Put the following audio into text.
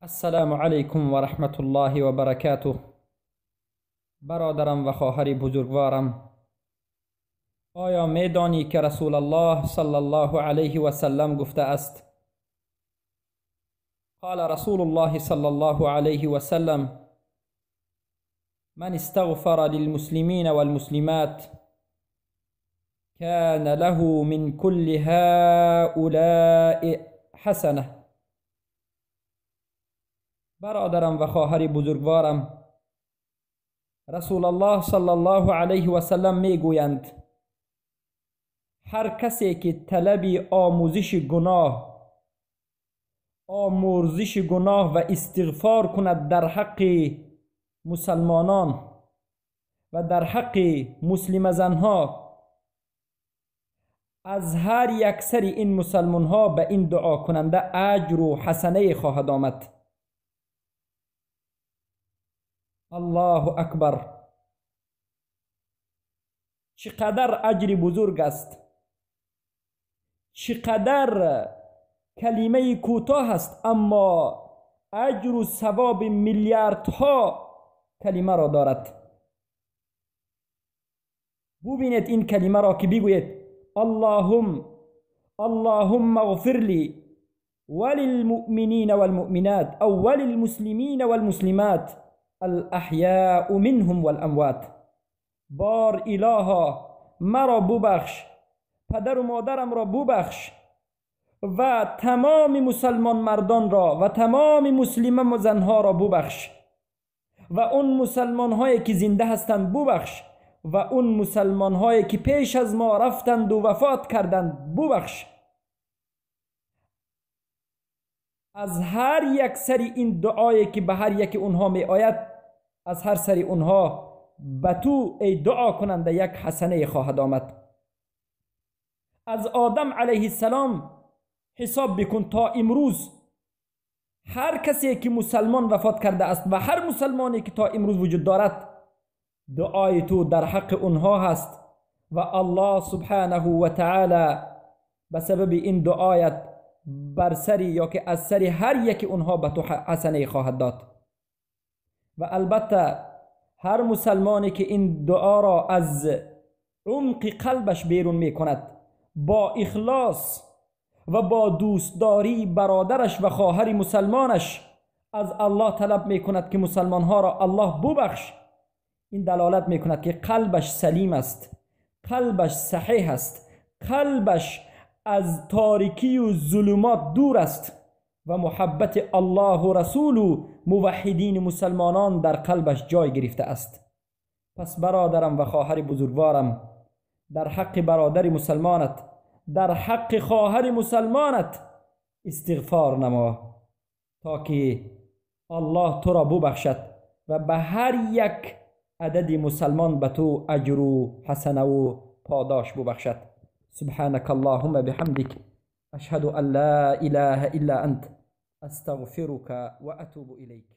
السلام علیکم و رحمت الله و برکاته. برادرم و خواهر بزرگوارم، آیا میدانی که رسول الله صلی الله علیه و سلم گفته است؟ قال رسول الله صلی الله علیه و سلم: من استغفر للمسلمین والمسلمات كان له من كل هؤلاء حسنه. برادرم و خواهر بزرگوارم، رسول الله صلی الله علیه و سلم میگویند هر کسی که طلب آموزش گناه، آمرزش گناه و استغفار کند در حق مسلمانان و در حق مسلم زنها، از هر یک سر این مسلمان ها به این دعا کننده اجر و حسنه خواهد آمد. الله اکبر! چقدر اجر بزرگ است، چقدر کلمه کوتاه است، اما اجر و ثواب میلیاردها کلمه را دارد. ببینید این کلمه را که بگوید: اللهم اغفر لی وللمؤمنین والمؤمنات او وللمسلمین والمسلمات الاحیاء منهم والاموات. بار الها، مرا ببخش، پدر و مادرم را ببخش و تمام مسلمان مردان را و تمام مسلمه زنها را ببخش و اون مسلمان هایی که زنده هستند ببخش و اون مسلمان هایی که پیش از ما رفتند و وفات کردند ببخش. از هر یک سری این دعایی که به هر یک اونها می آید، از هر سری اونها به تو ای دعا کننده یک حسنه خواهد آمد. از آدم علیه السلام حساب بکن تا امروز، هر کسی که مسلمان وفات کرده است و هر مسلمانی که تا امروز وجود دارد، دعای تو در حق اونها هست و الله سبحانه و تعالی به سبب این دعایت بر سری یا که از سری هر یک اونها به تو حسنه خواهد داد. و البته هر مسلمانی که این دعا را از عمق قلبش بیرون می کند، با اخلاص و با دوستداری برادرش و خواهر مسلمانش از الله طلب می کند که مسلمانها را الله ببخش، این دلالت می کند که قلبش سلیم است، قلبش صحیح است، قلبش از تاریکی و ظلمات دور است و محبت الله و رسول و موحدین مسلمانان در قلبش جای گرفته است. پس برادرم و خواهر بزرگوارم، در حق برادر مسلمانت، در حق خواهر مسلمانت استغفار نما تا که الله تو را ببخشد و به هر یک عدد مسلمان به تو اجر و حسنه و پاداش ببخشد. سبحانك اللهم بحمدك، أشهد أن لا إله إلا أنت، أستغفرك وأتوب إليك.